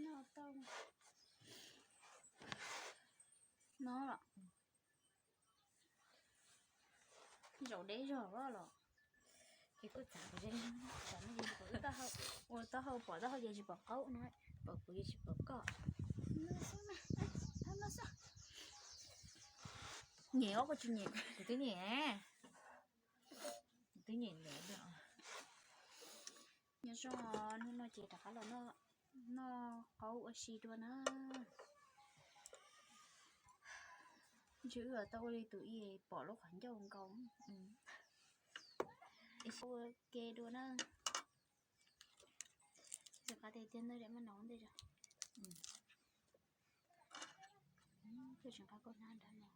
No tau. No los. Zaum deb zog los. Ces kuj txav kuv ze, ua taub hau pom taub hau ces tsis pom qaub no, pom kuv ces tsis pom koj. Nyem os, koj tsis nyem, kuv twb nyem, kuv twb nyem ntawd. Nyob zoo, hnub no ces rov qab los noj qaub ua si dua na. Ntshe wb tau ua li tus ib pom lub qhov ncauj nkaus. Ua ke dua na. Rov qab tiag tiag ntej, maj no ntej. Koj tsis nqa koj hnab nrad no.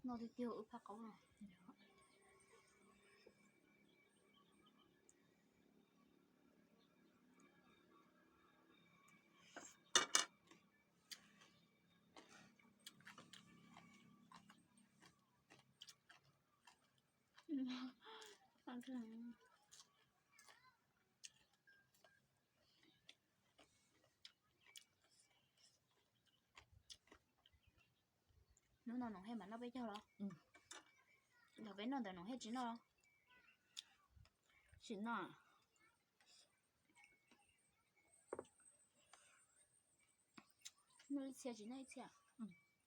No tiag tiag wb phaj qaub no. Hnub no Noom Hej mam noj peb caug los? Thaum peb noj ntawd Noom Hej tsis noj los? Tsis noj. Noj ib txhia tsis noj ib txhia.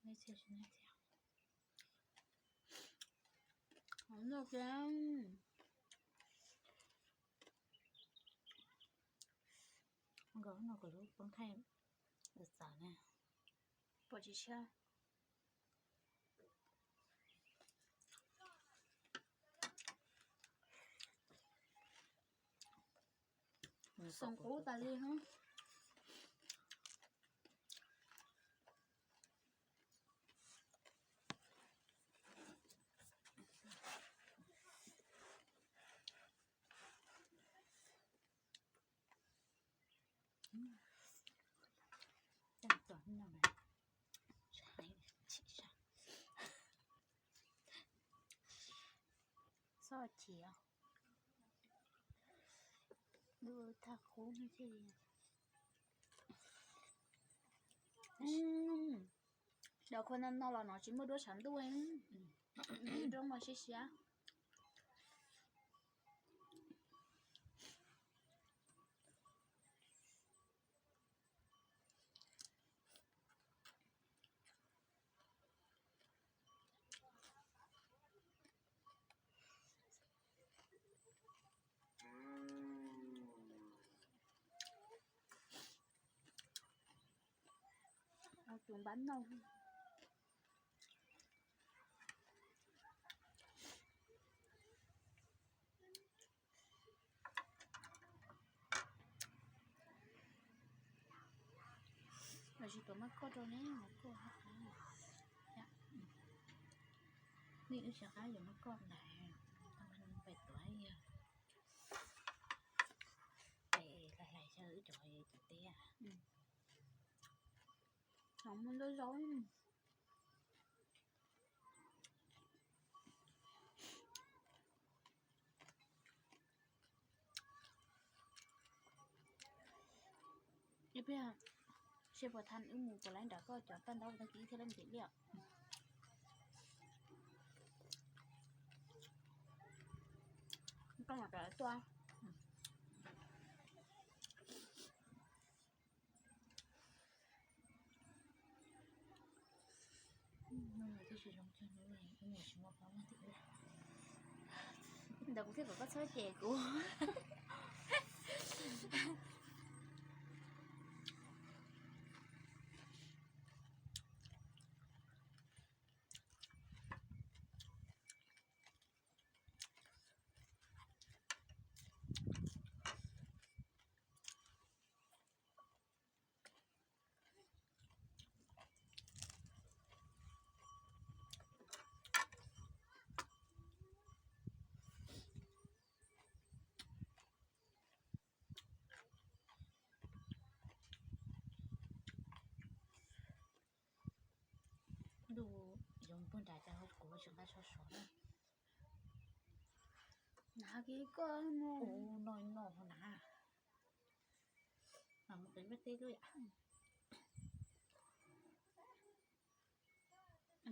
Noj ib txhia tsis noj ib txhia. Noj kiag. Nkaus no kuv lub poob thaij txawv na. Pom tsis tshiab. Xoom qub tas li. Txhob chim, lub thaj qub thiaj li. Daus khua no no los no tsis muaj duab tshav ntuj, roob mas siab siab. Tus npab noj. Los tsis tuav maj koj rau ne, maj koj. Nej wb sab qab yuav maj koj ntawd, pais tuav yog pais hlais hlais xyaw wb cov cov teb. Muaj ntau zaub. Ib pliag seb puas tha wb mus puas laib nram koj cov paj ntaub tag kis thiab lab ntim liaj. Koj mam rov tuaj. Ntawd kuv thiaj kom koj txhob cem kuv. Puag nram cas kuv tsis nqa tsho sov na. Nav kiag koj mus. Ub, no no na. Mas mus qiv npaj teb lub yam.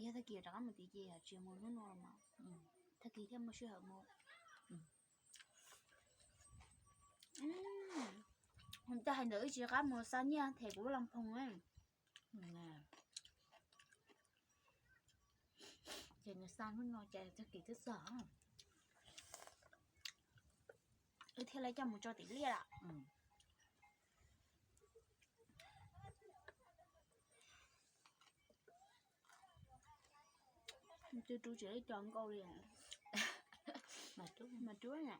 Yog tag kis rov qab mus tim ces tsis mus hnub no los mas tag kis thiaj muaj sij hawm mus. Cas hais ntawd wb tsis rov qab mus xa nyiaj them kuv lub las phoos. Ces nws xa hnub no ces tag kis twb txog, wb thiaj li coj mus tso tim liaj lawm. Twb rub tsis lub co nkauj li. Mas rub na.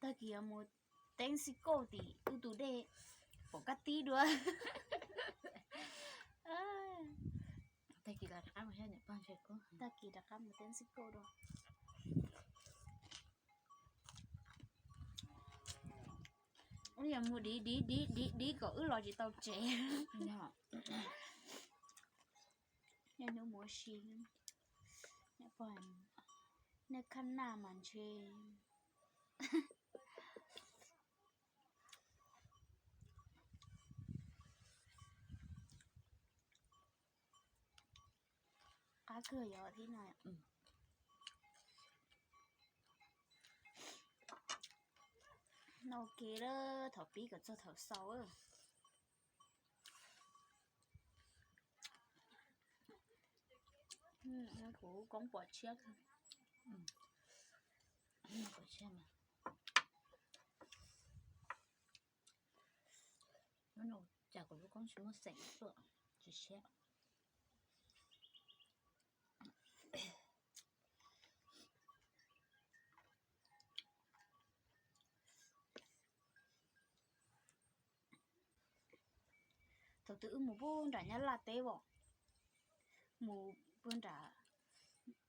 Tag kis mus teeb xib kauj tim wb tus dej, pom kab tib dua. Tag kis los rov qab mus saib niam pog ntshe kuj, tag kis rov qab mus teeb xib kauj dua. Wb yog mus div div div div div kom wb los tsis tau tsev. Niaj hnub mus ua si, niam pog, nej khab naj mas ntshe qab kawg yog thib no. Noj ua ke lawm, thaum pib kom txog thaum xaus. Kuv koob pom tshiab. Pom tshiab mas. Hnub no cas kuv lub koob tsis muaj xeem tuaj, tsis siab. Thaum twg wb mus puag nram Nyab Laj teb os, mus puag nram,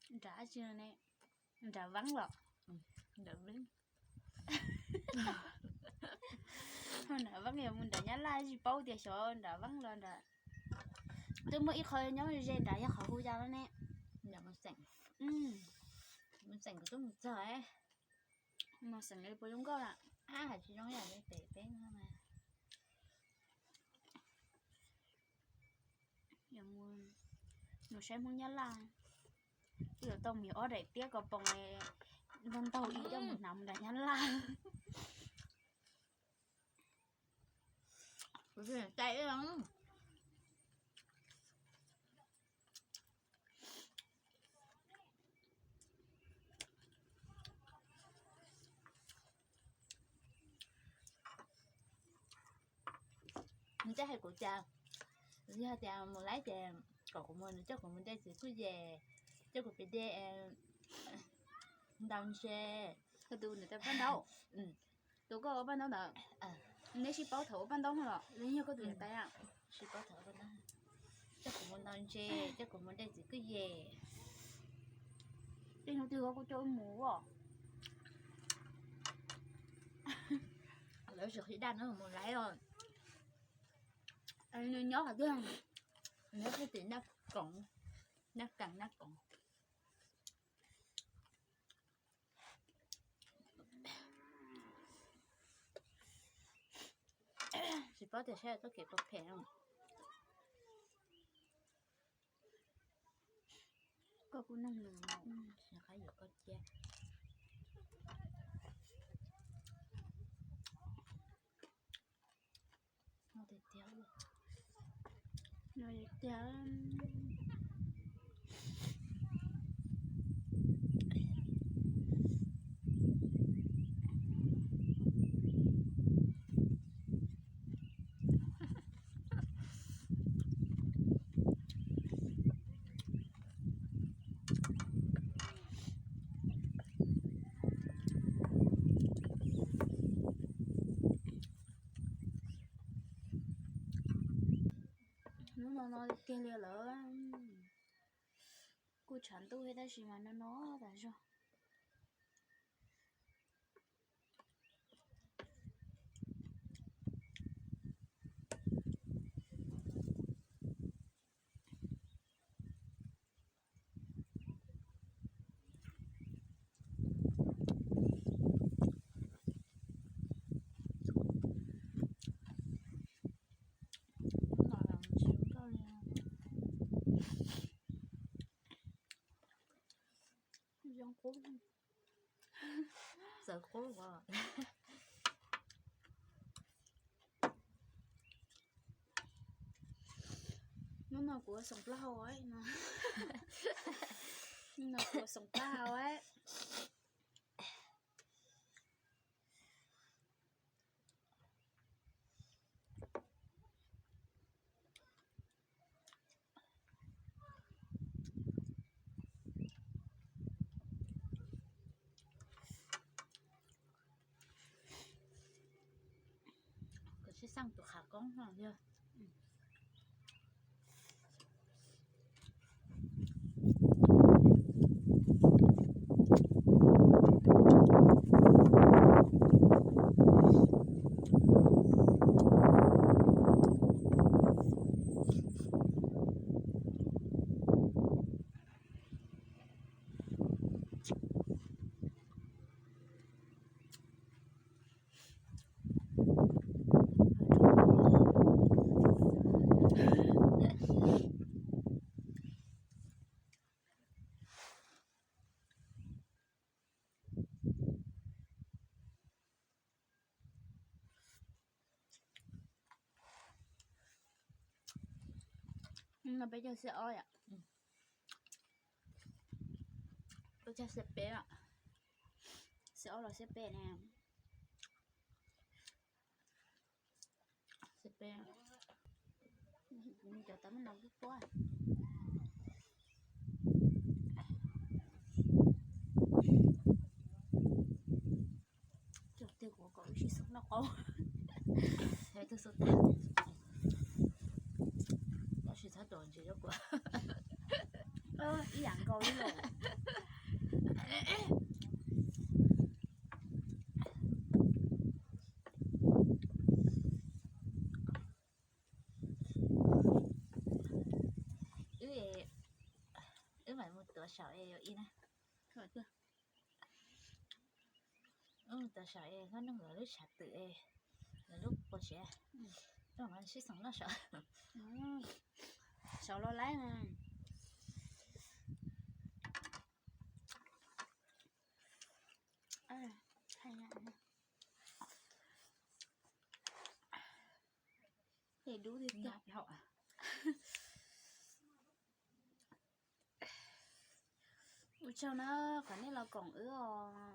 nram dab tsi ne, nram Veeb los, nram Veeb, nram Veeb yog mus nram Nyab Laj tsis paub tias xyov nram Veeb los nram, twb muaj ib qho nyob ze nrad yog qhov hu cas no ne. Mus xeem, mus xeem kuv twb mus txog. Mus xeem li puas zoo nkauj na. Ab, hais tsis zoo yam li pem peb no mas. Mus saib Hmoob Nyab Laj, yuav tau mus ob daim tiab ko poo, ntaug ntaug ib coj mus hnav mus nram Nyab Laj. Nws teb hais kuv tias, yog tias mus laib ces kom kuv mus, nws coj kuv mus de txiv kuj yem, coj kuv pem de ntaus ntses. Tus nws ua paj ntaub, tus koj ua paj ntaub ntawd, neb sib paub thaum ua paj ntaub los nws yog koj tus niam tais? Sib paub thaum ua paj ntaub. Coj kuv mus ntaus ntses, coj kuv mus de txiv kuj yem. Tej hnub twg kuj coj wb mus os. Lawv tsis qhib daj no mus laib os. Nws nyob qhov twg? Nyob tim Naj Koov, Naj Kas, Naj Koov. Tsis paub tias saib txoj kev puas phem. Koj kuj neeg lus, qab yuav koj cia. No tiag tiag, no tiag tiag. Hnub no no tiag li lawm. Kuj tshav ntuj thiab tab sis mas no no tas zog. qub. Txawv qub as. Hnub no kuv ua xoom plaub hau no. Hnub no kuv ua xoom plaub hau. Koj sib xaj tus qhav koob no yog. No peb cog xiab ob yom. Peb cog xiab peb, xiab ob los xiab peb ne. Xiab peb. Cov tau muab no pub puab. Cog tiag kuv kom wb sib xeem noj qaub. Tab sis txhob tuav ntsis rau kuv. Ib yam nkaus li lawm. Wb, wb mam mus tuav saum es ib na. Wb mus tuav saum es hlob neeg lawv lub tshav twm es lawv lub quas siav. Wb mam sib xeem noj saum. Saum los laib na. Ces dub tiag tiag. Ua tsaug na, kom nej los koom wb os.